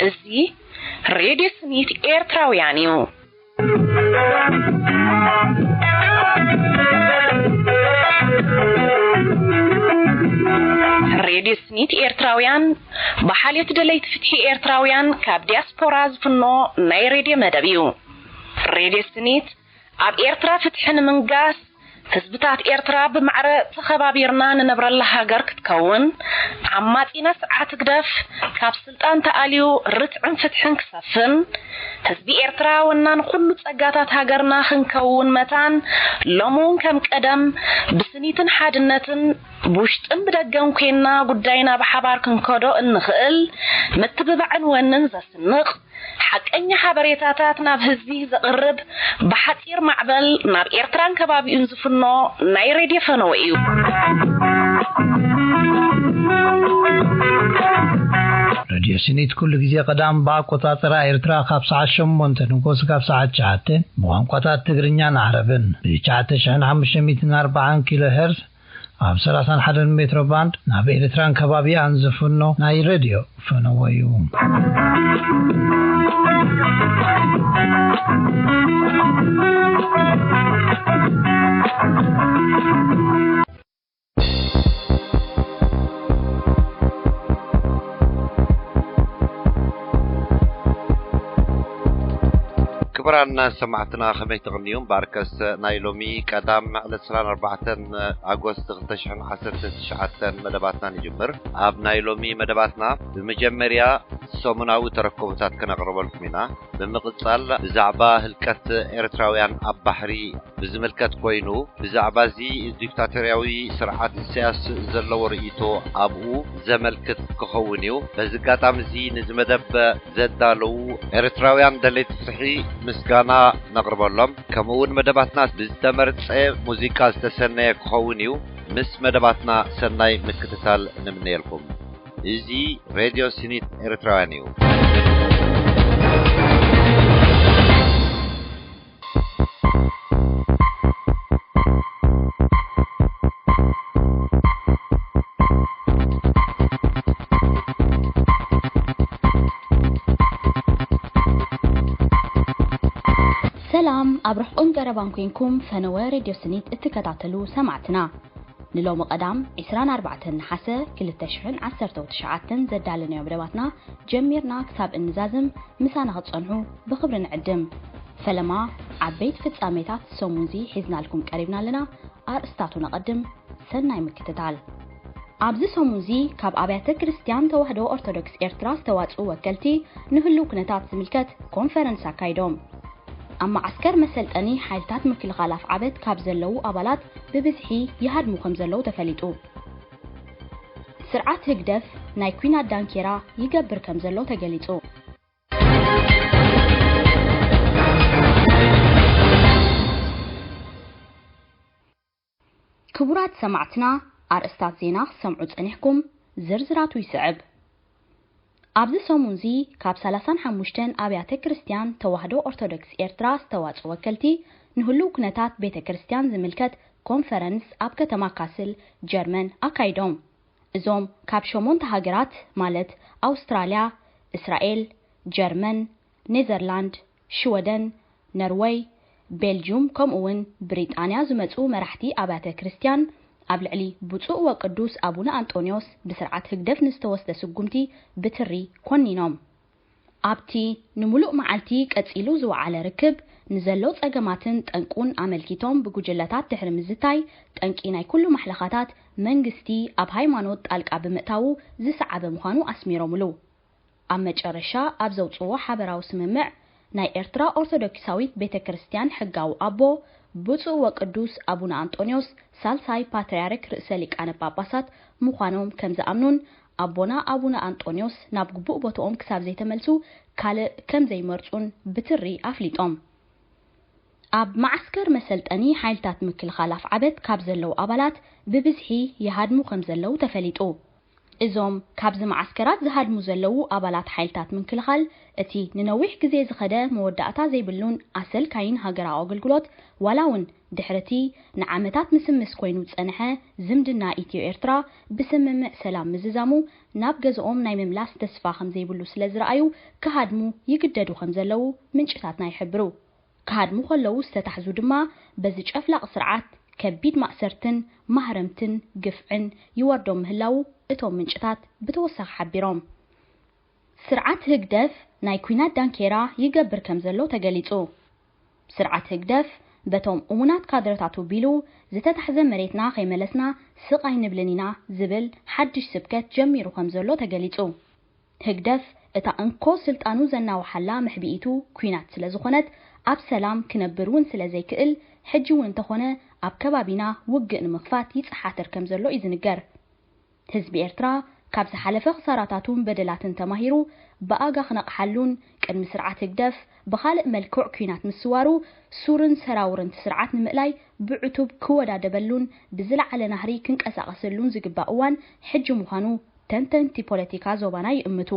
እዚ ሬድዮ ስኒት ኤርትራውያን እዩ። ሬድዮ ስኒት ኤርትራውያን ብሓልዮት ደለይቲ ፍትሒ ኤርትራውያን ካብ ዲያስፖራ ዝፍኖ ናይ ሬድዮ መደብ እዩ። ሬድዮ ስኒት ኣብ ኤርትራ ፍትሒ ንምንጋስ፣ ህዝብታት ኤርትራ ብማዕረ ተኸባቢርና ንነብረላ ሃገር ክትከውን፣ ዓማጺና ስርዓት ህግደፍ ካብ ስልጣን ተኣልዩ ርትዕን ፍትሕን ክሰፍን፣ ህዝቢ ኤርትራ ወናን ኩሉ ጸጋታት ሃገርና ክንከውን መታን፣ ሎሚ እውን ከም ቀደም ብስኒትን ሓድነትን ብውሽጥን ብደገን ኮይንና ጉዳይና ብሓባር ክንከዶ እንኽእል ምትብባዕን ወንን ዘስንቕ፣ ሓቀኛ ሓበሬታታት ናብ ህዝቢ ዘቕርብ፣ ብሓጺር ማዕበል ናብ ኤርትራን ከባቢኡን ዝፍኖ ናይ ሬድዮ ፈነወ እዩ። ሬድዮ ስኒት ኩሉ ግዜ ቀዳም ብኣቆጻጽራ ኤርትራ ካብ ሰዓት ሸሞንተ ንጎስ ካብ ሰዓት ትሽዓተ ብቋንቋታት ትግርኛን ዓረብን ብ ትሽዓተ ሽሕን ሓሙሽተ ሚእትን ኣርባዓን ኪሎ ሄርዝ ኣብ ሰላሳን ሓደን ሜትሮ ባንድ ናብ ኤርትራን ከባቢኣን ዝፍኖ ናይ ሬድዮ ፈነወ እዩ። ክቡራን ሰማዕትና ከመይ ትቕንዩ? እምበኣርከስ ናይ ሎሚ ቀዳም ዕለት ዕስራን ኣርባዕተን ኣጎስት ክልተ ሽሕን ዓሰርተ ትሽዓተን መደባትና ንጅምር። ኣብ ናይ ሎሚ መደባትና ብመጀመርያ ሰሙናዊ ተረከቦታት ከነቕርበልኩም ኢና። ብምቕጻል ብዛዕባ ህልቀት ኤርትራውያን ኣብ ባሕሪ ብዝምልከት ኮይኑ፣ ብዛዕባ እዚ ዲክታቶርያዊ ስርዓት ኢሳያስ ዘለዎ ርእይቶ ኣብኡ ዘመልክት ክኸውን እዩ። በዚ ኣጋጣሚ እዚ ነዚ መደብ ዘዳለዉ ኤርትራውያን ደለይቲ ፍትሒ ምስጋና ነቕርበሎም። ከምኡ እውን መደባትና ብዝተመርጸ ሙዚቃ ዝተሰነየ ክኸውን እዩ። ምስ መደባትና ሰናይ ምክትታል ንምነየልኩም። እዚ ሬድዮ ስኒት ኤርትራውያን እዩ። ሰላም፣ ኣብ ርሑቕን ቀረባን ኮይንኩም ፈነወ ሬድዮ ስኒት እትከታተሉ ሰማዕትና፣ ንሎሚ ቀዳም ዕስራን ኣርባዕተን ነሓሰ ክልተ ሽሕን ዓሰርተው ትሽዓተን ዘዳለናዮ መደባትና ጀሚርና ክሳብ እንዛዝም ምሳና ክትጸንሑ ብኽብሪ ንዕድም። ፈለማ ዓበይቲ ፍጻሜታት ሰሙንዚ ሒዝናልኩም ቀሪብና ኣለና። ኣርእስታቱ ነቐድም። ሰናይ ምክትታል። ኣብዚ ሰሙንዚ ካብ ኣብያተ ክርስትያን ተዋህዶ ኦርቶዶክስ ኤርትራ ዝተዋጽኡ ወከልቲ ንህሉው ኩነታት ዝምልከት ኮንፈረንስ ኣካይዶም። ኣብ መዓስከር መሰልጠኒ ሓይልታት ምክልኻል ኣፍዓበት ካብ ዘለዉ ኣባላት ብብዝሒ ይሃድሙ ከም ዘለዉ ተፈሊጡ። ስርዓት ህግደፍ ናይ ኲናት ዳንኬራ ይገብር ከም ዘሎ ተገሊጹ። ክቡራት ሰማዕትና፣ ኣርእስታት ዜና ክትሰምዑ ጸኒሕኩም፣ ዝርዝራቱ ይስዕብ። ኣብዚ ሰሙንዚ ካብ ሰላሳን ሓሙሽተን ኣብያተ ክርስትያን ተዋህዶ ኦርቶዶክስ ኤርትራ ዝተዋጽኡ ወከልቲ ንህሉው ኩነታት ቤተ ክርስትያን ዝምልከት ኮንፈረንስ ኣብ ከተማ ካስል ጀርመን ኣካይዶም። እዞም ካብ ሸሞንተ ሃገራት ማለት ኣውስትራልያ፣ እስራኤል፣ ጀርመን፣ ኔዘርላንድ፣ ሽወደን፣ ነርወይ፣ ቤልጁም ከምኡ እውን ብሪጣንያ ዝመጹ መራሕቲ ኣብያተ ክርስትያን ኣብ ልዕሊ ብፁዕ ወቅዱስ ኣቡነ ኣንጦንዮስ ብስርዓት ህግደፍ ንዝተወስደ ስጉምቲ ብትሪ ኮኒኖም። ኣብቲ ንምሉእ መዓልቲ ቀጺሉ ዝወዓለ ርክብ ንዘሎ ጸገማትን ጠንቁን ኣመልኪቶም ብጉጅለታት ድሕሪ ምዝታይ ጠንቂ ናይ ኩሉ ማሕለኻታት መንግስቲ ኣብ ሃይማኖት ጣልቃ ብምእታዉ ዝሰዓበ ምዃኑ ኣስሚሮምሉ። ኣብ መጨረሻ ኣብ ዘውፅዎ ሓበራዊ ስምምዕ ናይ ኤርትራ ኦርቶዶክሳዊት ቤተ ክርስቲያን ሕጋዊ ኣቦ ብፁዕ ወቅዱስ ኣቡነ ኣንጦንዮስ ሳልሳይ ፓትርያርክ ርእሰ ሊቃነ ጳጳሳት ምዃኖም ከም ዝኣምኑን ኣቦና ኣቡነ ኣንጦንዮስ ናብ ግቡእ ቦትኦም ክሳብ ዘይተመልሱ ካልእ ከም ዘይመርጹን ብትሪ ኣፍሊጦም። ኣብ መዓስከር መሰልጠኒ ሓይልታት ምክልኻል ኣፍዓበት ካብ ዘለዉ ኣባላት ብብዝሒ ይሃድሙ ከም ዘለዉ ተፈሊጡ። እዞም ካብዚ መዓስከራት ዝሃድሙ ዘለዉ ኣባላት ሓይልታት ምክልኻል፣ እቲ ንነዊሕ ግዜ ዝኸደ መወዳእታ ዘይብሉን ኣሰልካይን ሃገራዊ ኣገልግሎት፣ ዋላ እውን ድሕርቲ ንዓመታት ምስምስ ኮይኑ ዝጸንሐ ዝምድና ኢትዮ ኤርትራ ብስምምዕ ሰላም ምዝዛሙ፣ ናብ ገዝኦም ናይ ምምላስ ተስፋ ከም ዘይብሉ ስለ ዝረኣዩ፣ ክሃድሙ ይግደዱ ከም ዘለዉ ምንጭታትና ይሕብሩ። ክሃድሙ ከለዉ ዝተታሕዙ ድማ፣ በዚ ጨፍላቕ ስርዓት ከቢድ ማእሰርትን ማህረምትን ግፍዕን ይወርዶም ምህላዉ እቶም ምንጭታት ብተወሳኺ ሓቢሮም። ስርዓት ህግደፍ ናይ ኲናት ዳንኬራ ይገብር ከም ዘሎ ተገሊጹ። ስርዓት ህግደፍ በቶም እሙናት ካድረታቱ ቢሉ፣ ዝተታሕዘ መሬትና ከይመለስና ስቕ ኣይንብልን ኢና ዝብል ሓድሽ ስብከት ጀሚሩ ከም ዘሎ ተገሊጹ። ህግደፍ እታ እንኮ ስልጣኑ ዘናውሓላ ምሕቢኢቱ ኲናት ስለ ዝኾነት፣ ኣብ ሰላም ክነብር እውን ስለ ዘይክእል፣ ሕጂ እውን እንተኾነ ኣብ ከባቢና ውግእ ንምኽፋት ይጸሓትር ከም ዘሎ እዩ ዝንገር። ህዝቢ ኤርትራ ካብ ዝሓለፈ ክሳራታቱን በደላትን ተማሂሩ፣ ብኣጋ ክነቕሓሉን ቅድሚ ስርዓት ህግደፍ ብኻልእ መልክዕ ኲናት ምስዋሩ፣ ሱርን ሰራውርን እቲ ስርዓት ንምእላይ ብዕቱብ ክወዳደበሉን ብዝለዓለ ናህሪ ክንቀሳቐሰሉን ዝግባእ እዋን ሕጂ ምዃኑ ተንተንቲ ፖለቲካ ዞባና ይእምቱ።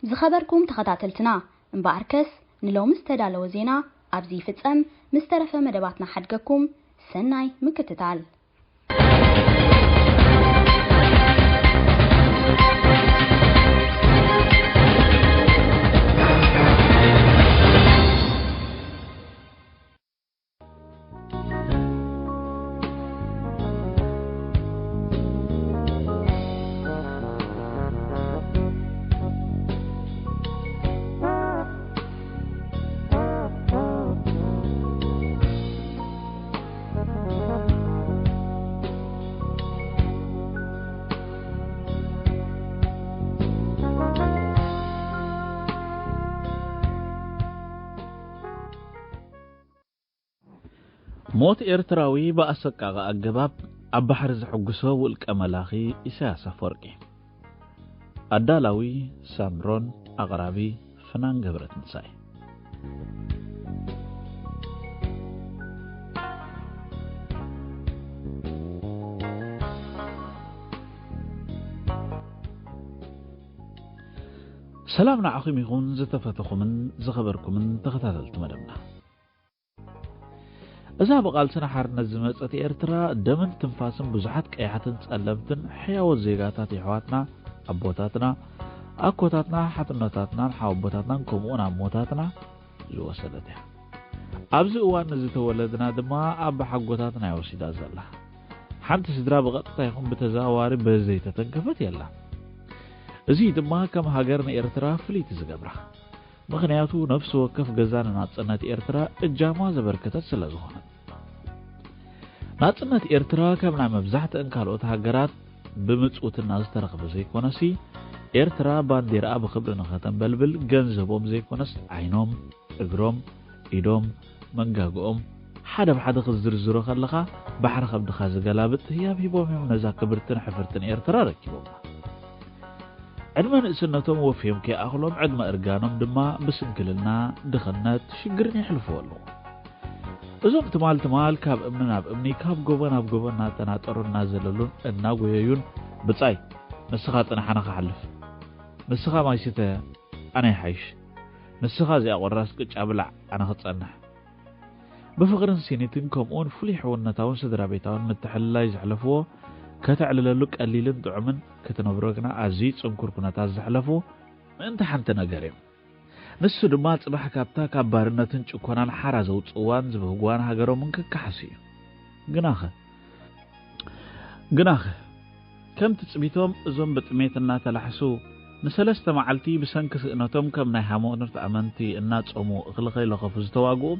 ዝኸበርኩም ተኸታተልትና፣ እምበኣርከስ ንሎሚ ዝተዳለወ ዜና ኣብዚ ይፍጸም። ምስ ተረፈ መደባትና ሓድገኩም፣ ሰናይ ምክትታል። ሞት ኤርትራዊ ብኣሰቃቒ ኣገባብ ኣብ ባሕሪ ዘሐጉሶ ውልቀ መላኺ ኢሳያስ ኣፈወርቂ። ኣዳላዊ ሳምሮን፣ ኣቕራቢ ፍናን ገብረትንሳኤ። ሰላም ንዓኹም ይኹን ዝተፈተኹምን ዝኸበርኩምን ተኸታተልቲ መደብና። እዛ ብቓልስና ሓርነት ዝመጸት ኤርትራ፣ ደምን ትንፋስን ብዙሓት ቀያሕትን ጸለምትን ሕያዎት ዜጋታት የሕዋትና፣ ኣቦታትና፣ ኣኮታትና፣ ሓትኖታትናን ሓወቦታትናን ከምኡውን ኣሞታትና ዝወሰደት እያ። ኣብዚ እዋን ንዝተወለድና ድማ ኣባሓጎታትና እያ ወሲዳ ዘላ። ሓንቲ ስድራ ብቐጥታ ይኹን ብተዘዋዋሪ በዚ ዘይተተንከፈት የላን። እዚ ድማ ከም ሃገር ንኤርትራ ፍልይቲ ዝገብራ። ምኽንያቱ ነፍሲ ወከፍ ገዛ ንናጽነት ኤርትራ እጃማ ዘበርከተት ስለ ዝኾነት። ናጽነት ኤርትራ ከም ናይ መብዛሕትአን ካልኦት ሃገራት ብምጽውትና ዝተረኽበ ዘይኮነሲ፣ ኤርትራ ባንዴራኣ ብኽብሪ ንኸተንበልብል ገንዘቦም ዘይኮነስ ዓይኖም፣ እግሮም፣ ኢዶም፣ መንጋግኦም፣ ሓደ ብሓደ ክትዝርዝሮ ከለኻ ባሕሪ ከብድኻ ዝገላብጥ ህያብ ሂቦም እዮም ነዛ ክብርትን ሕፍርትን ኤርትራ ረኪቦማ። ዕድመ ንእስነቶም ወፍዮም ከይኣኽሎም ዕድመ እርጋኖም ድማ ብስንክልና፣ ድኽነት፣ ሽግርን የሕልፍዎ ኣለዉ። እዞም ትማል ትማል ካብ እምኒ ናብ እምኒ፣ ካብ ጎቦ ናብ ጎቦ እናጠናጠሩ እናዘለሉን እናጎየዩን፣ ብጻይ ንስኻ ጽናሕ ኣነ ክሓልፍ፣ ንስኻ ማይ ስተ ኣነ ይሓይሽ፣ ንስኻ እዚኣ ቁራስ ቅጫ ብላዕ ኣነ ክጸንሕ፣ ብፍቕርን ሲኒትን ከምኡውን ፍሉይ ሕውነታውን ስድራ ቤታውን ምትሕልላይ ዘሕለፍዎ፣ ከተዕልለሉ ቀሊልን ጥዑምን ክትነብሮ ግና ኣዝዩ ጽንኩር ኩነታት ዘሕለፍዎ ምእንቲ ሓንቲ ነገር እዮም። ንሱ ድማ ጽባሕ ካብታ ካብ ባርነትን ጭኮናን ሓራ ዘውጽእዋን ዝብህግዋን ሃገሮምን ክከሓሱ እዩ። ግናኸ ግናኸ፣ ከም ትጽቢቶም እዞም ብጥሜት እናተላሕሱ፣ ንሰለስተ መዓልቲ ብሰንኪ ስእነቶም ከም ናይ ሃይማኖት ኣመንቲ እናጾሙ እኽሊ ከይለኸፉ ዝተዋግኡ፣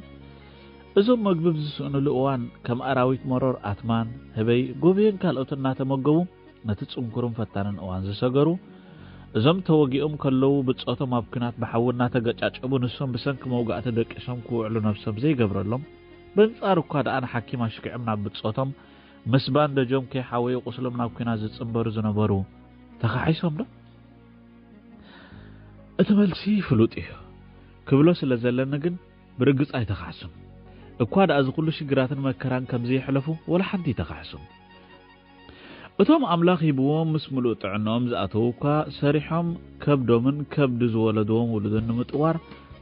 እዞም መግቢ ብዝስእኑሉ እዋን ከም ኣራዊት መሮር ኣትማን፣ ህበይ፣ ጎብየን ካልኦት እናተመገቡ ነቲ ጽንኩርን ፈታንን እዋን ዝሰገሩ፣ እዞም ተወጊኦም ከለዉ ብጾቶም ኣብ ኲናት ብሓዊ እናተገጫጨቡ ንሶም ብሰንኪ መውጋእቲ ደቂሶም ክውዕሉ ነብሶም ዘይገብረሎም፣ በንጻሩ እኳ ደኣ ንሓኪም ኣሽኪዖም ናብ ብጾቶም ምስ ባንደጆም ከይሓወዩ ቁስሎም ናብ ኲናት ዝጽንበሩ ዝነበሩ ተኻሒሶም ዶ? እቲ መልሲ ፍሉጥ እዩ። ክብሎ ስለ ዘለኒ ግን ብርግጽ ኣይተኻሕሱን። እኳ ደኣ እዚ ኩሉ ሽግራትን መከራን ከም ዘየሕለፉ ወላ ሓንቲ ኣይተኻሕሱን። እቶም ኣምላኽ ሂብዎም ምስ ምሉእ ጥዕናኦም ዝኣተዉ እኳ፣ ሰሪሖም ከብዶምን ከብዲ ዝወለድዎም ውሉድን ንምጥዋር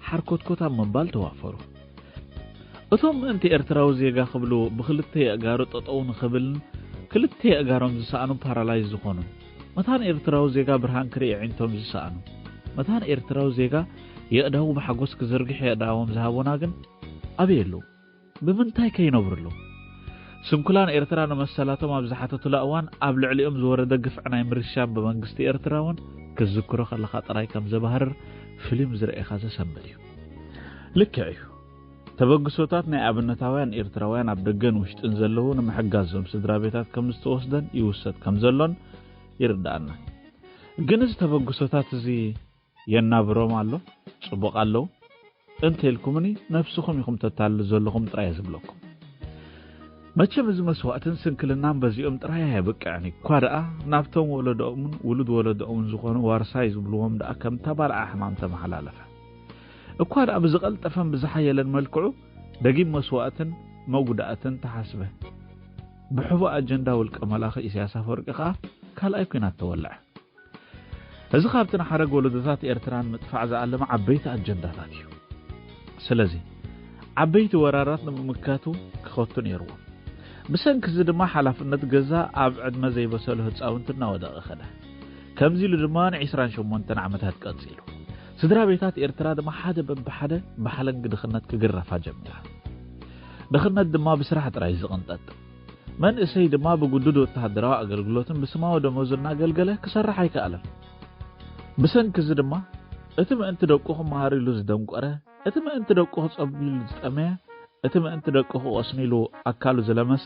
ሓርኮትኮት ኣብ ምባል ተዋፈሩ። እቶም ምእንቲ ኤርትራዊ ዜጋ ክብሉ ብኽልተ የእጋሩ ጠጠው ንኽብልን ክልተ የእጋሮም ዝሰኣኑ ፓራላይዝ ዝኾኑን፣ መታን ኤርትራዊ ዜጋ ብርሃን ክርኢ ኣዒንቶም ዝሰኣኑ፣ መታን ኤርትራዊ ዜጋ የእዳዉ ብሓጎስ ክዝርግሕ የእዳዎም ዝሃቡና ግን ኣበይ ኣለዉ? ብምንታይ ከ ይነብሩ ኣለዉ? ስንኩላን ኤርትራ ንመሰላቶም ኣብ ዝሓተቱላ እዋን ኣብ ልዕሊኦም ዝወረደ ግፍዒ ናይ ምርሻን ብመንግስቲ ኤርትራ እውን ክትዝክሮ ከለኻ ጥራይ ከም ዘባህርር ፊልም ዝረኤኻ ዘሰምዕ እዩ። ልክዕ እዩ። ተበግሶታት ናይ ኣብነታውያን ኤርትራውያን ኣብ ደገን ውሽጥን ዘለዉ ንምሕጋዝ ዞም ስድራ ቤታት ከም ዝተወስደን ይውሰድ ከም ዘሎን ይርድኣና። ግን እዚ ተበግሶታት እዚ የናብሮም ኣሎ? ጽቡቕ ኣለዉ? እንተ ኢልኩምኒ ነብስኹም ኢኹም ተታልሉ ዘለኹም ጥራይ እየ ዝብለኩም። መቸም እዚ መስዋእትን ስንክልናን በዚኦም ጥራይ ኣየብቅዕን እዩ። እኳ ደኣ ናብቶም ወለዶኦምን ውሉድ ወለዶኦምን ዝኾኑ ዋርሳይ ዝብልዎም ደኣ ከም ተባልዓ ሕማም ተመሓላለፈ። እኳ ደኣ ብዝቐልጠፈን ብዝሓየለን መልክዑ ደጊም መስዋእትን መጉዳእትን ተሓስበ። ብሕቡእ ኣጀንዳ ውልቀ መላኺ ኢሳያስ ኣፈወርቂ ከኣ ካልኣይ ኲናት ተወልዐ። እዚ ካብቲ ንሓረግ ወለዶታት ኤርትራ ንምጥፋእ ዝኣለመ ዓበይቲ ኣጀንዳታት እዩ። ስለዚ ዓበይቲ ወራራት ንምምካቱ ክኸቱ ነይርዎም። ብሰንኪ እዚ ድማ ሓላፍነት ገዛ ኣብ ዕድመ ዘይበሰሉ ህጻውንቲ እናወደቐ ኸደ። ከምዚ ኢሉ ድማ ንዒስራን ሸሞንተን ዓመታት ቀጺሉ። ስድራ ቤታት ኤርትራ ድማ ሓደ በብሓደ ብሓለንጊ ድኽነት ክግረፋ ጀሚራ። ድኽነት ድማ ብስራሕ ጥራይ ዝቕንጠጥ። መንእሰይ ድማ ብግዱድ ወተሃደራዊ ኣገልግሎትን ብስማዊ ደሞዝ እናገልገለ ክሰርሕ ኣይከኣለን። ብሰንኪ እዚ ድማ እቲ ምእንቲ ደቁ ክመሃር ኢሉ ዝደንቆረ፣ እቲ ምእንቲ ደቁ ክጸቢ ኢሉ ዝጠመየ፣ እቲ ምእንቲ ደቁ ክቆስኒ ኢሉ ኣካሉ ዝለመሰ፣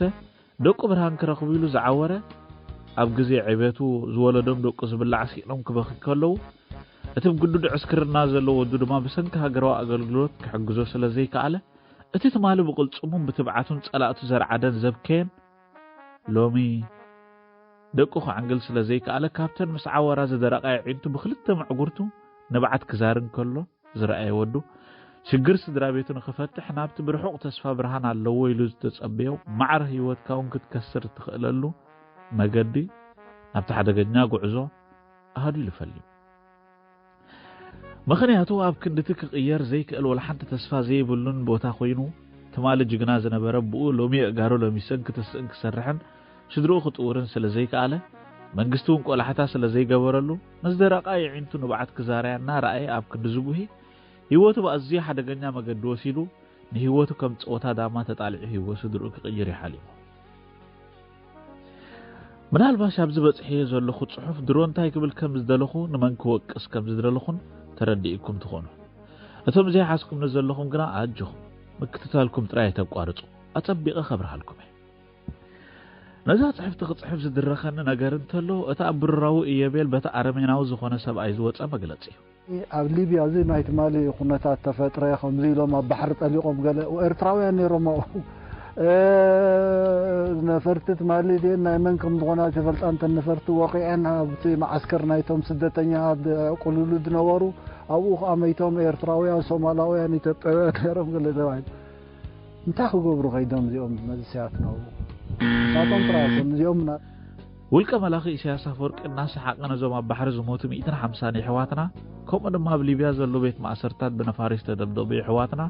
ደቁ ብርሃን ክረኽቡ ኢሉ ዝዓወረ፣ ኣብ ግዜ ዕቤቱ ዝወለዶም ደቁ ዝብላዕ ስኢኖም ክበኺ ከለዉ፣ እቲ ብግዱድ ዕስክርና ዘሎ ወዱ ድማ ብሰንኪ ሃገራዊ ኣገልግሎት ክሕግዞ ስለ ዘይከኣለ፣ እቲ ትማሊ ብቕልጽሙን ብትብዓቱን ጸላእቱ ዘርዓደን ዘብከየን፣ ሎሚ ደቁ ክዕንግል ስለ ዘይከኣለ፣ ካብተን ምስ ዓወራ ዝደረቓ ኣዒንቱ ብኽልተ መዕጉርቱ ንብዓት ክዛርን ከሎ ዝረኣየ ወዱ፣ ሽግር ስድራ ቤቱ ንኽፈትሕ ናብቲ ብርሑቕ ተስፋ ብርሃን ኣለዎ ኢሉ ዝተጸበዮ ማዕረ ህይወትካ እውን ክትከስር እትኽእለሉ መገዲ ናብቲ ሓደገኛ ጉዕዞ ኣሃዱ ኢሉ ፈሊሙ። ምኽንያቱ ኣብ ክንድቲ ክቕየር ዘይክእል ወላ ሓንቲ ተስፋ ዘይብሉን ቦታ ኮይኑ፣ ትማሊ ጅግና ዝነበረ ብኡ ሎሚ የእጋሩ ለሚሰን ክትስእን ክሰርሕን ስድርኡ ክጥውርን ስለ ዘይከኣለ፣ መንግስቲ እውን ቆላሕታ ስለ ዘይገበረሉ፣ ንዝደረቓ የዒንቱ ንብዓት ክዛረያ እናረኣየ ኣብ ክንዲ ዝጉሂ፣ ህይወቱ ብኣዝዩ ሓደገኛ መገዲ ወሲዱ፣ ንህይወቱ ከም ጸወታ ዳማ ተጣሊዑ ህይወት ስድርኡ ክቕይር እዩ ሓሊሙ። ምናልባሽ ኣብዚ በጽሐዮ ዘለኹ ጽሑፍ ድሮ እንታይ ክብል ከም ዝደለኹ፣ ንመን ክወቅስ ከም ዝደለኹን ተረዲእኩም ትኾኑ። እቶም ዘይሓዝኩምኒ ዘለኹም ግና ኣጆኹም፣ ምክትታልኩም ጥራይ ኣይተቋርጹ። ኣጸቢቐ ከብርሃልኩም እየ። ነዛ ጽሕፍቲ ክጽሕፍ ዝድረኸኒ ነገር እንተሎ፣ እቲ ኣብ ብሩራዊ ኢዮቤል በቲ ኣረሜናዊ ዝኾነ ሰብኣይ ዝወጸ መግለጺ እዩ። ኣብ ሊብያ እዚ ናይ ትማሊ ኩነታት ተፈጥረ፣ ከምዚ ኢሎም ኣብ ባሕሪ ጠሊቖም ገለ ኤርትራውያን ነይሮም ኣብኡ። እ፣ ነፈርቲ ትማሊ ድየን ናይ መን ከም ዝኾና ተፈልጣ እንተን ነፈርቲ ወቒዐን ኣብቲ መዓስከር ናይቶም ስደተኛ ድ-፣ ቁልሉ ዝነበሩ፣ ኣብኡ ከኣ መይቶም ኤርትራውያን፣ ሶማላውያን፣ ኢትዮጵያውያን ነይሮም ገለ ተባሂሉ። እንታይ ክገብሩ ከይዶም እዚኦም መንእሰያት ናብኡ? ንሳቶም ጥራይ ኣይኮኑን፣ እዚኦም ና-፣ ውልቀ መላኺ ኢሳያስ ኣፈወርቂ እናሰሓቐ ነዞም ኣብ ባሕሪ ዝሞቱ ሚእትን ሓምሳን የሕዋትና፣ ከምኡ ድማ ኣብ ሊብያ ዘሎ ቤት ማእሰርታት ብነፋሪት ዝተደብደቡ የሕዋትና፣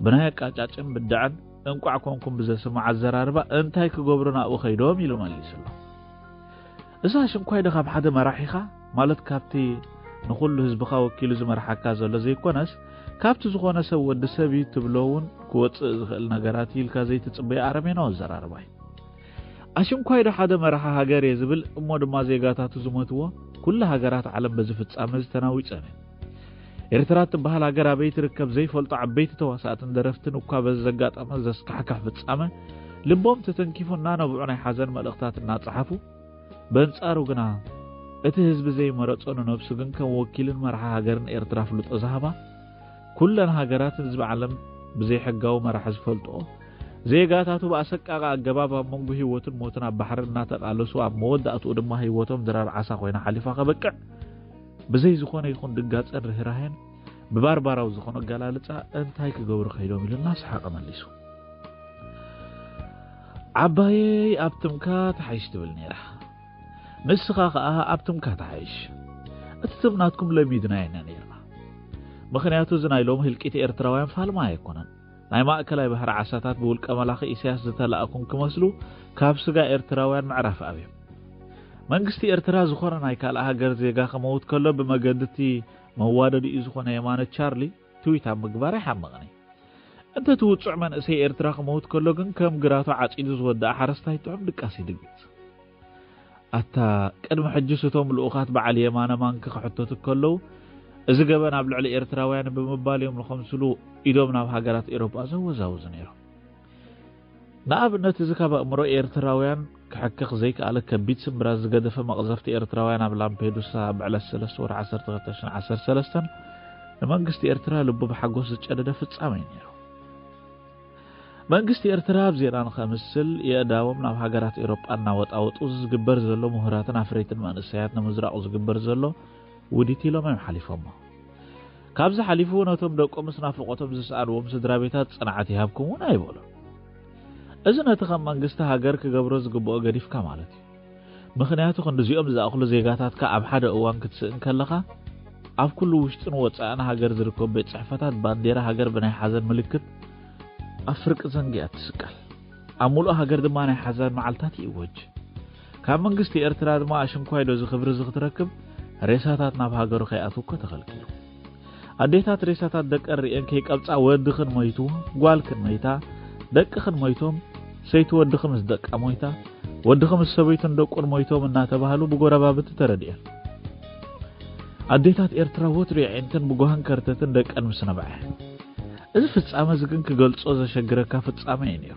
ብናይ ኣቃጫጭን ብድዐን እንቋዕ ኮንኩም ብዘስምዕ ኣዘራርባ እንታይ ክገብሩ ናብኡ ከይዶም ኢሉ መሊሱሎ። እዛ ሽንኳይ ዶ ካብ ሓደ መራሒኻ፣ ማለት ካብቲ ንኹሉ ህዝብኻ ወኪሉ ዝመርሓካ ዘሎ ዘይኮነስ፣ ካብቲ ዝኾነ ሰብ ወዲ ሰብ እዩ ትብሎ እውን ክወጽእ ዝኽእል ነገራት እዩ ኢልካ ዘይትጽበዮ ኣረሜናዊ ኣዘራርባ እዩ። ኣሽንኳይ ዶ ሓደ መራሒ ሃገር እየ ዝብል እሞ ድማ ዜጋታቱ ዝሞትዎ፣ ኩሉ ሃገራት ዓለም በዚ ፍጻመ እዚ ተናዊጸን እየን። ኤርትራ እትበሃል ሃገር ኣበይ ትርከብ ዘይፈልጡ ዓበይቲ ተዋሳእትን ደረፍትን እኳ በዚ ዘጋጠመ ዘስካሕክሕ ፍጻመ ልቦም ተተንኪፉ እናነብዑ ናይ ሓዘን መልእኽታት እናጸሓፉ፣ በንጻሩ ግና እቲ ህዝቢ ዘይመረጾ ንነብሱ ግን ከም ወኪልን መራሒ ሃገርን ኤርትራ ኣፍልጦ ዝሃባ፣ ኩለን ሃገራት ህዝቢ ዓለም ብዘይሕጋዊ መራሒ ዝፈልጥኦ፣ ዜጋታቱ ብኣሰቃቂ ኣገባብ ኣብ መንጎ ህይወትን ሞትን ኣብ ባሕሪ እናተቃለሱ፣ ኣብ መወዳእትኡ ድማ ህይወቶም ድራር ዓሳ ኮይና ሓሊፋ ከበቅዕ፣ ብዘይ ዝኾነ ይኹን ድንጋጸን ርህራሄን ብባርባራዊ ዝኾነ ኣገላልጻ እንታይ ክገብሩ ከይዶም ኢሉ እናሰሓቐ መሊሱ። ዓባየይ ኣብ ትምካ ተሓይሽ ትብል ነይራ። ንስኻ ከኣ ኣብ ትምካ ትሓይሽ። እቲ ትም ናትኩም ለሚድናዮ ኢና ነይርና። ምኽንያቱ እዚ ናይ ሎሚ ህልቂት ኤርትራውያን ፋልማ ኣይኮነን። ናይ ማእከላይ ባሕሪ ዓሳታት ብውልቀ መላኺ ኢሳያስ ዝተላእኩም ክመስሉ ካብ ስጋ ኤርትራውያን ምዕራፍ ኣብዮም። መንግስቲ ኤርትራ ዝኾነ ናይ ካልእ ሃገር ዜጋ ክመውት ከሎ ብመገዲ እቲ መዋደዲኡ ዝኾነ የማነ ቻርሊ ትዊት ኣብ ምግባር ኣይሓመቕን እዩ። እንተ እቲ ውጹዕ መንእሰይ ኤርትራ ክመውት ከሎ ግን ከም ግራቱ ዓጺዱ ዝወደኣ ሓረስታይ ጥዑም ድቃስ ይድግስ። ኣታ ቅድሚ ሕጅስ እቶም ልኡኻት በዓል የማነ ማንኪ ክሕተቱ ከለዉ፣ እዚ ገበን ኣብ ልዕሊ ኤርትራውያን ብምባል እዮም ንኸምስሉ ኢዶም ናብ ሃገራት ኤሮጳ ዘወዛውዙ ነይሮም። ንኣብነት፣ እዚ ካብ ኣእምሮ ኤርትራውያን ክሕከኽ ዘይከኣለ ከቢድ ስምብራት ዝገደፈ መቕዘፍቲ ኤርትራውያን ኣብ ላምፔዱሳ ኣብ ዕለት ሰለስተ ወርሒ ዓሰርተ ክልተ ሽሕን ዓሰርተ ሰለስተን ንመንግስቲ ኤርትራ ልቡ ብሓጎስ ዝጨደደ ፍጻመ እዩ ነይሩ። መንግስቲ ኤርትራ ኣብ ዜና ንኸምስል የእዳዎም ናብ ሃገራት ኤውሮጳ እናወጣወጡ ዝግበር ዘሎ ምሁራትን ኣፍረይትን መንእሰያት ንምዝራቑ ዝግበር ዘሎ ውዲት ኢሎም እዮም ሓሊፎሞ። ካብዚ ሓሊፉ ነቶም ደቆም ምስ ናፍቖቶም ዝሰኣንዎም ስድራ ቤታት ጽንዓት ይሃብኩም እውን ኣይበሉን። እዚ ነቲ ከም መንግስቲ ሃገር ክገብሮ ዝግብኦ ገዲፍካ ማለት እዩ። ምኽንያቱ ክንዲዚኦም ዝኣኽሉ ዜጋታትካ ኣብ ሓደ እዋን ክትስእን ከለኻ ኣብ ኩሉ ውሽጥን ወጻእን ሃገር ዝርከቡ ቤት ጽሕፈታት ባንዴራ ሃገር ብናይ ሓዘን ምልክት ኣብ ፍርቂ ዘንጊ እያ ትስቀል። ኣብ ሙሉእ ሃገር ድማ ናይ ሓዘን መዓልታት ይእወጅ። ካብ መንግስቲ ኤርትራ ድማ ኣሽንኳይ ዶ እዚ ክብሪ እዚ ክትረክብ ሬሳታት ናብ ሃገሩ ከይኣትው እኮ ተኸልኪሉ። ኣዴታት ሬሳታት ደቀን ርእየን ከይቀብጻ ወድኽን ሞይቱ፣ ጓልክን ሞይታ፣ ደቅኽን ሞይቶም፣ ሰይቲ ወድኺ ምስ ደቃ ሞይታ፣ ወድኺ ምስ ሰበይቱን ደቁን ሞይቶም እናተባህሉ ብጎረባብቲ ተረድኤን። ኣዴታት ኤርትራ ወትሩ የዒንተን ብጓህን ከርተትን ደቀን ምስ ነብዐ። እዚ ፍጻመ እዚ ግን ክገልጾ ዘሸግረካ ፍጻመ እዩ ነይሩ።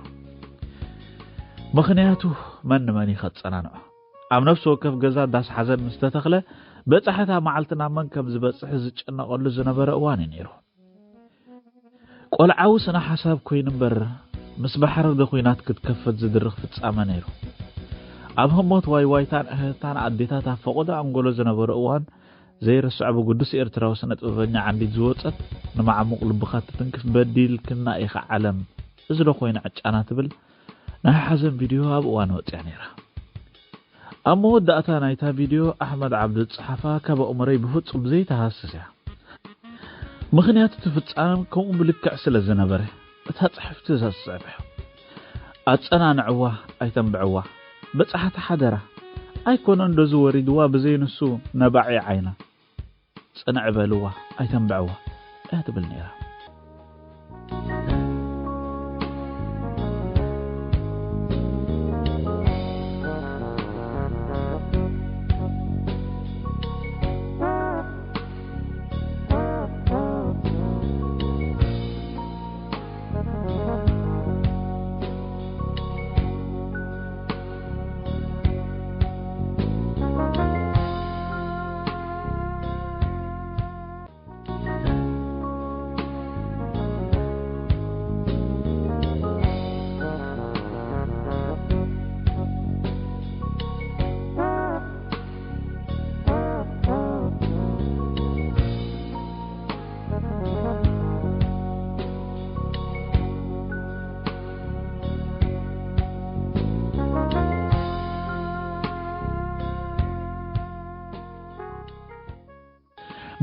ምኽንያቱ መን ንመን እዩ ከጸናንዖ? ኣብ ነፍሲ ወከፍ ገዛ ዳስ ሓዘን ምስ ተተኽለ፣ በጻሕታ መዓልቲ ናብ መን ከም ዝበጽሕ ዝጨነቐሉ ዝነበረ እዋን እዩ ነይሩ። ቆልዓዊ ስነ ሓሳብ ኮይኑ እምበር፣ ምስ ባሕሪ ዶ ኲናት ክትከፈት ዝድርኽ ፍጻመ ነይሩ። ኣብ ህሞት ዋይዋይታን እህህታን ኣዴታት ኣብ ፈቖዶ ኣንጎሎ ዝነበረ እዋን ዘይርስዖ ብግዱስ ኤርትራዊ ስነ ጥበበኛ ዓንዲት ዝወጸት ንመዓሙቕ ልብኻ ትትንክፍ በዲልክና ኢኻ ዓለም፣ እዚ ዶ ኮይኑ ዕጫና ትብል ናይ ሓዘን ቪድዮ ኣብ እዋን ወጺኣ ነይራ። ኣብ መወዳእታ ናይታ ቪድዮ ኣሕመድ ዓብዱ ዝጸሓፋ ካብ ኣእምሮይ ብፍጹም ዘይተሃስስ እያ። ምኽንያቱ እቲ ፍጻመ ከምኡ ብልክዕ ስለ ዝነበረ እታ ጽሕፍቲ እዛ ትስዕብ እያ። ኣጸናንዕዋ ኣይተንብዕዋ። በጻሕቲ ሓደራ ኣይኮነን ዶ ዝወሪድዋ ብዘይ ንሱ ነባዒ ዓይና። ጽንዕ በልዋ ኣይተንብዕዋ እያ ትብል ነይራ።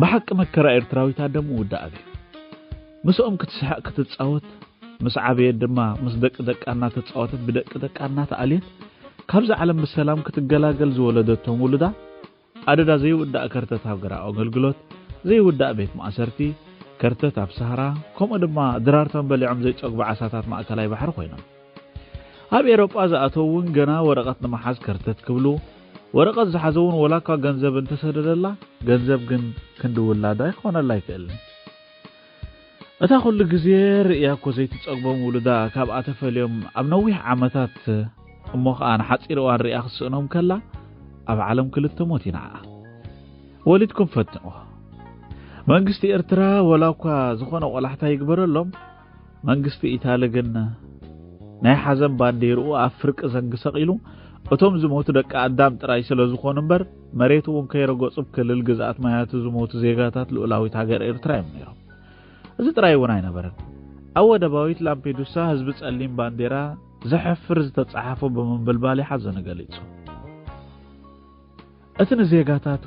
ብሓቂ መከራ ኤርትራዊት ኣደ ምውዳእ እዩ። ምስኦም ክትስሕቕ ክትጻወት፣ ምስ ዓበየት ድማ ምስ ደቂ ደቃ እናተጻወተት ብደቂ ደቃ እናተኣልየት ካብዛ ዓለም ብሰላም ክትገላገል ዝወለደቶም ውሉዳ ኣደዳ ዘይውዳእ ከርተት ሃገራዊ ኣገልግሎት፣ ዘይውዳእ ቤት ማእሰርቲ፣ ከርተት ኣብ ሳህራ፣ ከምኡ ድማ ድራርቶም በሊዖም ዘይጸግቡ ዓሳታት ማእከላይ ባሕሪ ኮይኖም። ኣብ ኤሮጳ ዝኣተው እውን ገና ወረቐት ንምሓዝ ከርተት ክብሉ፣ ወረቐት ዝሓዘ እውን ወላ እኳ ገንዘብ እንተሰደደላ፣ ገንዘብ ግን ክንዲ ውላዳ ክኾነላ ኣይክእልን። እታ ኩሉ ግዜ ርእያ እኮ ዘይትጸግቦም ውሉዳ ካብኣ ተፈልዮም ኣብ ነዊሕ ዓመታት እሞ ኸኣ ንሓጺር እዋን ርእያ ክትስእኖም ከላ ኣብ ዓለም ክልተ ሞት ይንዓኣ። ወሊድኩም ፈትንዎ። መንግስቲ ኤርትራ ወላ እኳ ዝኾነ ቆላሕታ ይግበረሎም፣ መንግስቲ ኢታሊ ግን ናይ ሓዘን ባንዴርኡ ኣብ ፍርቂ ዘንጊ ሰቒሉ እቶም ዝሞቱ ደቂ ኣዳም ጥራይ ስለ ዝኾኑ እምበር መሬት እውን ከይረገጹ ብ ክልል ግዝኣት ማያቱ ዝሞቱ ዜጋታት ልኡላዊት ሃገር ኤርትራ እዮም ነይሮም። እዚ ጥራይ እውን ኣይነበረን። ኣብ ወደባዊት ላምፔዱሳ ህዝቢ ጸሊም ባንዴራ ዘሕፍር ዝተጻሓፎ ብምንብልባል ሓዘኑ ገሊጹ። እቲ ንዜጋታቱ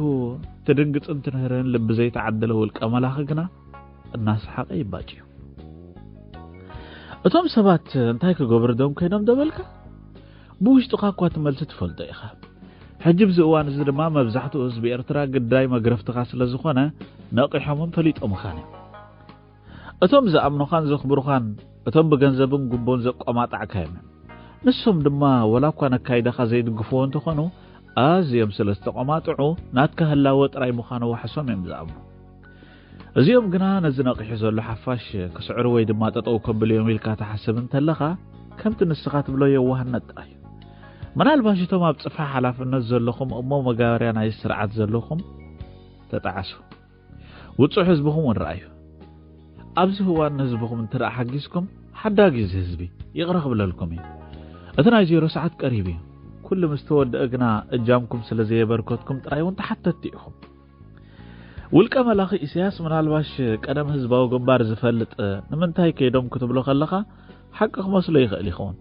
ትድንግጽን ትንህርን ልቢ ዘይተዓደለ ውልቀ መላኺ ግና እናሰሓቐ ይባጭ እዩ። እቶም ሰባት እንታይ ክገብሩ ደም ኮይኖም ደበልካ? ብውሽጥኻ እኳ እቲ መልሲ ትፈልጦ ኢኻ። ሕጂ ብዚ እዋን እዚ ድማ መብዛሕትኡ ህዝቢ ኤርትራ ግዳይ መግረፍትኻ ስለ ዝኾነ ነቒሖምን ፈሊጦምኻን እዮም። እቶም ዝኣምኑኻን ዘኽብሩኻን፣ እቶም ብገንዘብን ጉቦን ዘቆማጣዕካዮም እዮም። ንሶም ድማ ወላ እኳ ነካይዳኻ ዘይድግፍዎ እንተኾኑ፣ ኣዝዮም ስለ ዝተቆማጥዑ ናትካ ህላወ ጥራይ ምዃኑ ዋሕሶም እዮም ዝኣምኑ። እዚኦም ግና ነዚ ነቒሑ ዘሎ ሓፋሽ ክስዕሩ ወይ ድማ ጠጠው ከብሉ እዮም ኢልካ ትሓስብ እንተለኻ፣ ከምቲ ንስኻ ትብሎ የዋህነት ጥራይ እዩ። ምናልባሽ እቶም ኣብ ጽፍሒ ሓላፍነት ዘለኹም እሞ መጋበርያ ናይ ስርዓት ዘለኹም ተጣዓሱ። ውጹዕ ህዝብኹም እውን ረኣዩ። ኣብዚ እዋን ንህዝብኹም እንተ ደኣ ሓጊዝኩም፣ ሓዳጊ እዚ ህዝቢ ይቕረ ክብለልኩም እዩ። እቲ ናይ ዜሮ ሰዓት ቀሪቡ እዩ። ኩሉ ምስ ተወደአ ግና እጃምኩም ስለ ዘየበርከትኩም ጥራይ እውን ተሓተትቲ ኢኹም። ውልቀ መላኺ ኢሳያስ ምናልባሽ ቀደም ህዝባዊ ግንባር ዝፈልጥ ንምንታይ ከይዶም ክትብሎ ከለኻ ሓቂ ክመስሎ ይኽእል ይኸውን።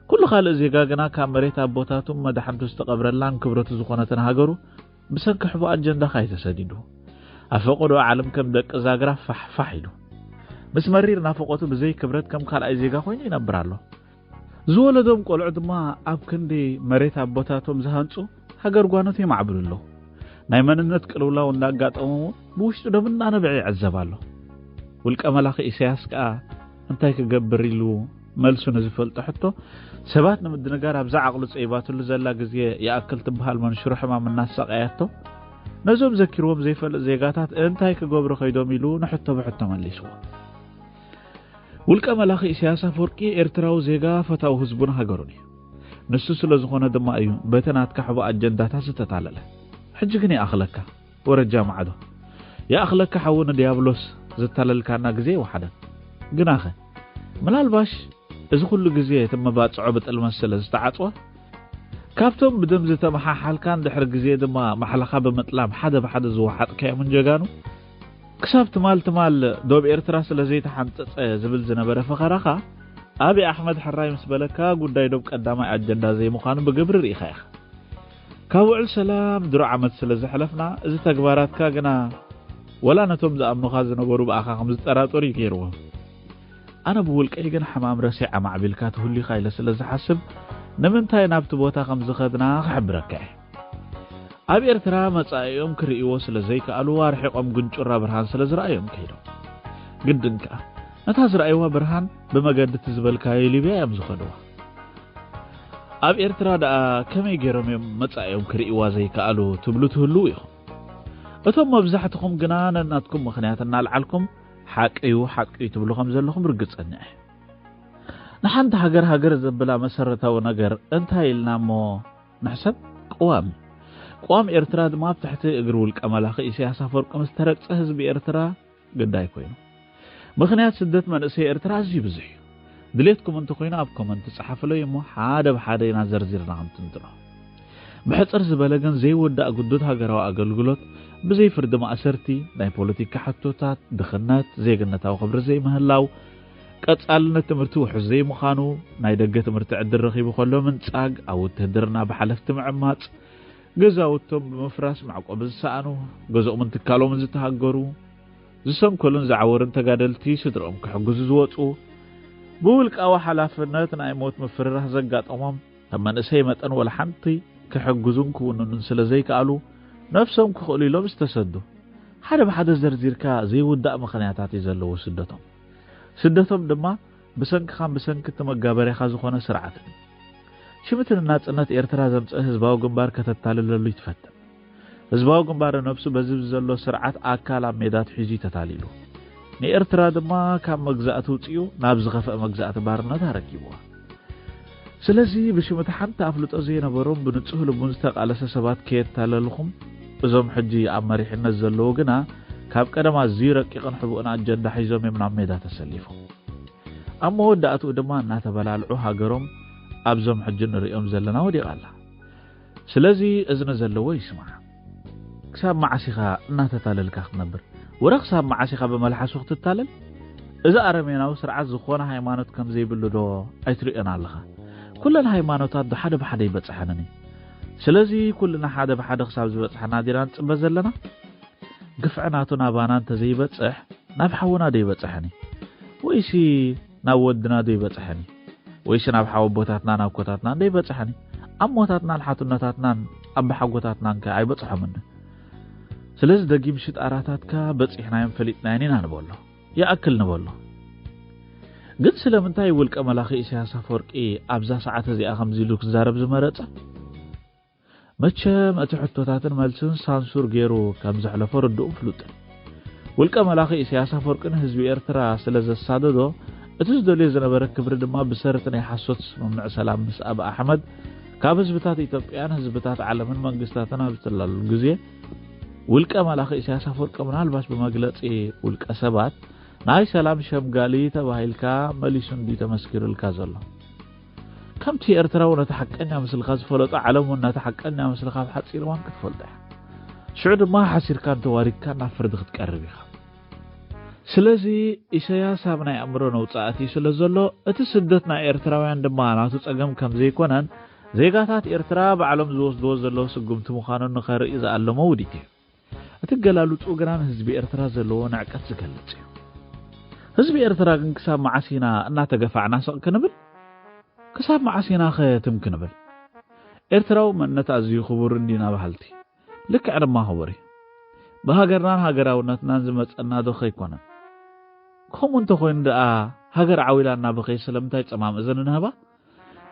ኩሉ ካልእ ዜጋ ግና ካብ መሬት ኣቦታቱን መዳሕንቱ ዝተቐብረላን ክብረቱ ዝኾነትን ሃገሩ ብሰንኪ ሕቡእ ኣጀንዳኻ እዩ ተሰዲዱ። ኣብ ፈቐዶ ዓለም ከም ደቂ ዛግራ ፋሕፋሕ ኢሉ። ምስ መሪር ናፍቖቱ ብዘይ ክብረት ከም ካልኣይ ዜጋ ኮይኑ ይነብር ኣሎ። ዝወለዶም ቆልዑ ድማ ኣብ ክንዲ መሬት ኣቦታቶም ዝሃንጹ ሃገር ጓኖት የማዕብሉ ኣለዉ። ናይ መንነት ቅልውላው እንዳጋጠሞም እውን ብውሽጡ ደም እናነበዐ ይዕዘብ ኣሎ። ውልቀ መላኺ ኢሳያስ ከኣ እንታይ ክገብር ኢሉ መልሱ ንዝፈልጦ ሕቶ፣ ሰባት ንምድንጋር ኣብዛ ዓቕሉ ጸይባትሉ ዘላ ግዜ ይኣክል ትበሃል መንሽሮ ሕማም እናሳቐያቶ፣ ነዞም ዘኪርዎም ዘይፈልጥ ዜጋታት እንታይ ክገብሩ ከይዶም ኢሉ ንሕቶ ብሕቶ መሊስዎ። ውልቀ መላኺ ኢሳያስ ኣፈወርቂ ኤርትራዊ ዜጋ፣ ፈታዊ ህዝቡን ሃገሩን እዩ። ንሱ ስለ ዝኾነ ድማ እዩ በቲ ናትካ ሕቡእ ኣጀንዳታት ዝተታለለ። ሕጂ ግን ይኣኽለካ፣ ወረጃ ማዕዶ። ይኣኽለካ ሓዊ ንዲያብሎስ ዘታለልካና ግዜ ይወሓደን። ግናኸ፣ ምናልባሽ እዚ ኩሉ ግዜ እቲ መባጽዖ ብጥልመት ስለ ዝተዓጽወ፣ ካብቶም ብደም ዝተመሓሓልካን ድሕሪ ግዜ ድማ ማሕላኻ ብምጥላም ሓደ ብሓደ ዝወሓጥካዮምን ጀጋኑ፣ ክሳብ ትማል ትማል ዶብ ኤርትራ ስለ ዘይተሓንጸጸ ዝብል ዝነበረ ፈኸራኻ፣ ኣብይ ኣሕመድ ሕራይ ምስ በለካ ጉዳይ ዶብ ቀዳማይ ኣጀንዳ ዘይምዃኑ ብግብሪ ርኢኻ ኢኻ። ካብ ውዕል ሰላም ድሮ ዓመት ስለ ዘሕለፍና፣ እዚ ተግባራትካ ግና ወላ ነቶም ዝኣምኑኻ ዝነበሩ ብኣኻ ከም ዝጠራጠሩ እዩ ገይርዎም። ኣነ ብውልቀይ ግን ሕማም ረሲዕ ኣማዕቢልካ ትህሉ ኢኻ ኢለ ስለ ዝሓስብ፣ ንምንታይ ናብቲ ቦታ ከም ዝኸድና ክሕብረካ እየ። ኣብ ኤርትራ መጻኢኦም ክርእይዎ ስለ ዘይከኣሉ፣ ኣርሒቖም ጉንጩራ ብርሃን ስለ ዝረኣዮም ከይዶም። ግድን ከኣ፣ ነታ ዝረኣይዋ ብርሃን ብመገዲ እቲ ዝበልካዮ ሊብያ እዮም ዝኸድዋ። ኣብ ኤርትራ ደኣ ከመይ ገይሮም እዮም መጻኢኦም ክርእይዋ ዘይከኣሉ ትብሉ ትህልዉ ኢኹም። እቶም መብዛሕትኹም ግና ነናትኩም ምኽንያት እናልዓልኩም፣ ሓቂ እዩ፣ ሓቂ እዩ ትብሉ ከም ዘለኹም ርግጸኛ እየ። ንሓንቲ ሃገር ሃገር ዘብላ መሰረታዊ ነገር እንታይ ኢልና እሞ ንሕሰብ? ቅዋም እዩ። ቅዋም ኤርትራ ድማ ኣብ ትሕቲ እግሪ ውልቀ መላኺ ኢሳያስ ኣፈወርቂ ምስ ተረግጸ፣ ህዝቢ ኤርትራ ግዳይ ኮይኑ። ምኽንያት ስደት መንእሰይ ኤርትራ ኣዝዩ ብዙሕ እዩ። ድሌትኩም እንተኾይኑ ኣብ ኮመንት ጸሓፉለይ እሞ ሓደ ብሓደ ኢና ዘርዚርና ክንትንትኖ። ብሕጽር ዝበለ ግን ዘይውዳእ ግዱድ ሃገራዊ ኣገልግሎት፣ ብዘይ ፍርዲ ማእሰርቲ፣ ናይ ፖለቲካ ሕቶታት፣ ድኽነት፣ ዜግነታዊ ክብሪ ዘይምህላው፣ ቀጻልነት ትምህርቲ ውሑስ ዘይምዃኑ፣ ናይ ደገ ትምህርቲ ዕድል ረኺቡ ከሎ ምንጻግ፣ ኣብ ውትህድርና ብሓለፍቲ ምዕማጽ፣ ገዛውቶም ብምፍራስ መዕቆቢ ዝሰኣኑ፣ ገዝኦምን ትካሎምን ዝተሃገሩ፣ ዝሰንከሉን ዝዓወሩን ተጋደልቲ ስድርኦም ክሕግዙ ዝወጹ፣ ብውልቃዊ ሓላፍነት ናይ ሞት ምፍርራህ ዘጋጠሞም፣ ከም መንእሰይ መጠን ወላ ሓንቲ ክሕግዙን ክውንኑን ስለ ዘይከኣሉ፣ ነፍሶም ክኽእሉ ኢሎም ዝተሰዱ። ሓደ ብሓደ ዘርዚርካ ዘይውዳእ ምኽንያታት እዩ ዘለዎ ስደቶም። ስደቶም ድማ ብሰንክኻን ብሰንኪ እቲ መጋበርያኻ ዝኾነ ስርዓትን። ሽምቲ ንናጽነት ኤርትራ ዘምጽአ ህዝባዊ ግንባር ከተታልለሉ ይትፈትን። ህዝባዊ ግንባር ነብሱ በዚ ዘሎ ስርዓት ኣካል ኣብ ሜዳ ትሒዙ እዩ ተታሊሉ። ንኤርትራ ድማ ካብ መግዛእቲ ውጽኡ ናብ ዝኸፍአ መግዛእቲ ባርነት ኣረኪብዋ። ስለዚ ብሽም እቲ ሓንቲ ኣፍልጦ ዘይነበሮም ብንጹህ ልቡን ዝተቃለሰ ሰባት ከየታለልኹም፣ እዞም ሕጂ ኣብ መሪሕነት ዘለዉ ግና ካብ ቀደም ኣዝዩ ረቂቕን ሕቡእን ኣጀንዳ ሒዞም እዮም ናብ ሜዳ ተሰሊፎም። ኣብ መወዳእትኡ ድማ እናተበላልዑ ሃገሮም ኣብዞም ሕጂ ንርእዮም ዘለና ወዲቓ ኣላ። ስለዚ እዝኒ ዘለዎ ይስማዕ። ክሳብ መዓስ ኢኻ እናተታለልካ ክትነብር? ወረ ክሳብ መዓስ ኢኻ ብመልሓሱ ክትታለል? እዚ ኣረሜናዊ ስርዓት ዝኾነ ሃይማኖት ከም ዘይብሉ ዶ ኣይትርእዮን ኣለኻ? ኩለን ሃይማኖታት ዶ ሓደ ብሓደ ይበጽሐንን እዩ? ስለዚ ኩልና ሓደ ብሓደ ክሳብ ዝበጽሓና ዲና ንጽበ ዘለና? ግፍዒ ናቱ ናባና እንተዘይበጽሕ ናብ ሓውና ዶ ይበጽሐኒ? ወይሲ ናብ ወድና ዶ ይበጽሐኒ? ወይሲ ናብ ሓወቦታትና ናብ ኮታትና እንዶ ይበጽሐኒ? ኣሞታትናን ሓትኖታትናን ኣባሓጎታትናን ከ ኣይበጽሖምን? ስለዚ ደጊም ሽጣራታትካ በጺሕናዮም ፈሊጥናዮን ኢና ንበሎ። ይኣክል ንበሎ። ግን ስለምንታይ ውልቀ መላኺ ኢሳያስ ኣፈወርቂ ኣብዛ ሰዓት እዚኣ ከምዚ ኢሉ ክዛረብ ዝመረጸ? መቸም እቲ ሕቶታትን መልስን ሳንሱር ገይሩ ከም ዘሕለፎ ርዱእን ፍሉጥን። ውልቀ መላኺ ኢሳያስ ኣፈወርቂ ንህዝቢ ኤርትራ ስለ ዘሳደዶ፣ እቲ ዝደልዮ ዝነበረ ክብሪ ድማ ብሰርቲ ናይ ሓሶት ስምምዕ ሰላም ምስ ኣብ ኣሕመድ ካብ ህዝብታት ኢትዮጵያን ህዝብታት ዓለምን መንግስታትን ኣብ ዝተላለሉ ግዜ፣ ውልቀ መላኺ ኢሳያስ ኣፈወርቂ ምናልባሽ ብመግለጺ ውልቀ ሰባት ናይ ሰላም ሸምጋሊ ተባሂልካ መሊሱ እንድዩ ተመስኪሩልካ ዘሎ። ከምቲ ኤርትራዊ ነቲ ሓቀኛ ምስልካ ዝፈለጦ፣ ዓለም እውን ነቲ ሓቀኛ ምስልካ ኣብ ሓጺር እዋን ክትፈልጦ እያ። ሽዑ ድማ ሓሲርካን ተዋሪድካን ናብ ፍርዲ ክትቀርብ ኢኻ። ስለዚ ኢሳያስ ኣብ ናይ ኣእምሮ ነውጻ ኣትዩ ስለ ዘሎ፣ እቲ ስደት ናይ ኤርትራውያን ድማ ናቱ ጸገም ከም ዘይኮነን፣ ዜጋታት ኤርትራ ባዕሎም ዝወስድዎ ዘለዉ ስጉምቲ ምዃኑን ንኸርኢ ዝኣለሞ ውዲት እዩ። እቲ ገላልጹ ግና ንህዝቢ ኤርትራ ዘለዎ ንዕቀት ዝገልጽ እዩ። ህዝቢ ኤርትራ ግን ክሳብ መዓስ ኢና እናተገፋዕና ስቕ ክንብል? ክሳብ መዓስ ኢናኸ ትም ክንብል? ኤርትራዊ መንነት ኣዝዩ ክቡር እንዲና በሃልቲ። ልክዕ ድማ ክቡር እዩ። ብሃገርናን ሃገራውነትናን ዝመጸና ዶ ከይኮነን? ከምኡ እንተኾይኑ ደኣ ሃገር ዓው ኢላና ብኸይ ስለምንታይ ጸማም እዝኒ ንህባ?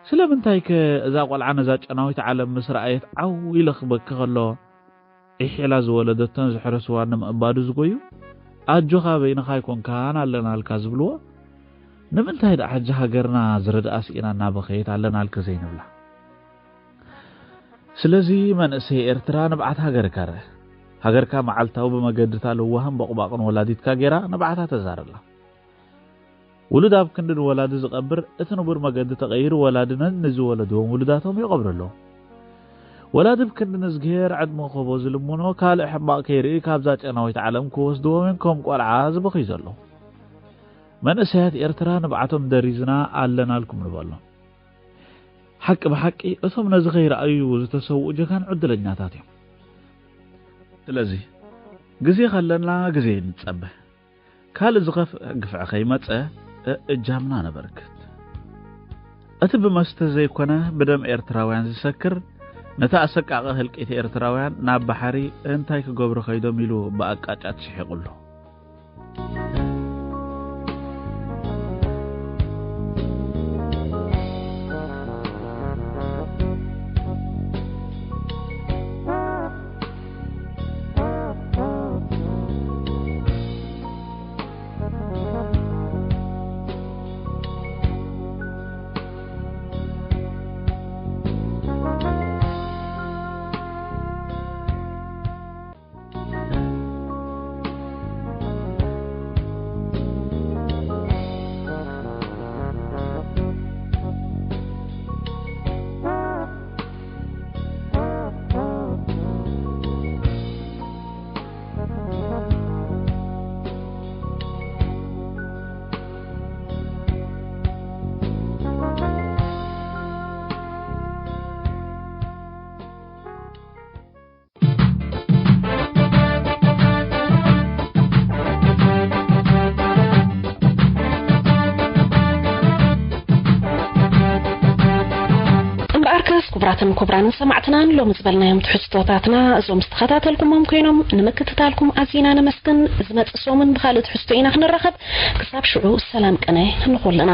ስለምንታይከ እዛ ቆልዓ ነዛ ጨናዊት ዓለም ምስ ረኣየት ዓው ኢለ ክበኪ ከሎ ዒሕ ኢላ ዝወለደቶን ዝሕረስዋን ንምእባዱ ዝጎዩ? ኣጆኻ በይንኻ ኣይኮንካን ኣለናልካ ዝብልዎ? ንምንታይ ደኣ ሕጂ ሃገርና ዝረድኣ ስኢና እናበኸየት ኣለናልኪ ዘይንብላ? ስለዚ መንእሰይ ኤርትራ ንብዓት ሃገርካ ርእ። ሃገርካ መዓልታዊ ብመገድታ ልዋህን ቦቕባቕን ወላዲትካ ጌራ ንብዓታ ተዛረላ። ውሉድ ኣብ ክንዲ ንወላዲ ዝቐብር እቲ ንቡር መገዲ ተቐይሩ ወላዲ ነንዝወለድዎም ውሉዳቶም ይቐብሩ ኣለዉ። ወላዲ ብክንዲ ንዝግሄር ዕድመ ክህቦ ዝልምኖ ካልእ ሕማቕ ከይርኢ ካብዛ ጨናዊት ዓለም ክወስድዎም እዮም ከም ቆልዓ ዝበኽዩ ዘለዉ። መንእሰያት ኤርትራ ንብዓቶም ደሪዝና ኣለናልኩም ንበሎም። ሓቂ ብሓቂ እቶም ነዚ ከይረኣዩ ዝተሰውኡ ጀጋኑ ዕድለኛታት እዮም። ስለዚ ግዜ ከለና ግዜ ንጸበ። ካልእ ዝኸፍእ ግፍዒ ከይመጸ እእጃምና ነበርክት። እቲ ብመስተ ዘይኮነ ብደም ኤርትራውያን ዝሰክር፣ ነቲ ኣሰቃቒ ህልቂት ኤርትራውያን ናብ ባሕሪ እንታይ ክገብሩ ከይዶም ኢሉ ብኣቃጫት ስሒቑሉ። እምበኣርከስ ክቡራትን ክቡራንን ሰማዕትናን ሎሚ ዝበልናዮም ትሕዝቶታትና እዞም ዝተኸታተልኩሞም ኮይኖም ንምክትታልኩም ኣዚና ነመስግን። ዝመጽእ ሰሙን ብኻልእ ትሕዝቶ ኢና ክንራኸብ። ክሳብ ሽዑ ሰላም ቅነ ንኹልና።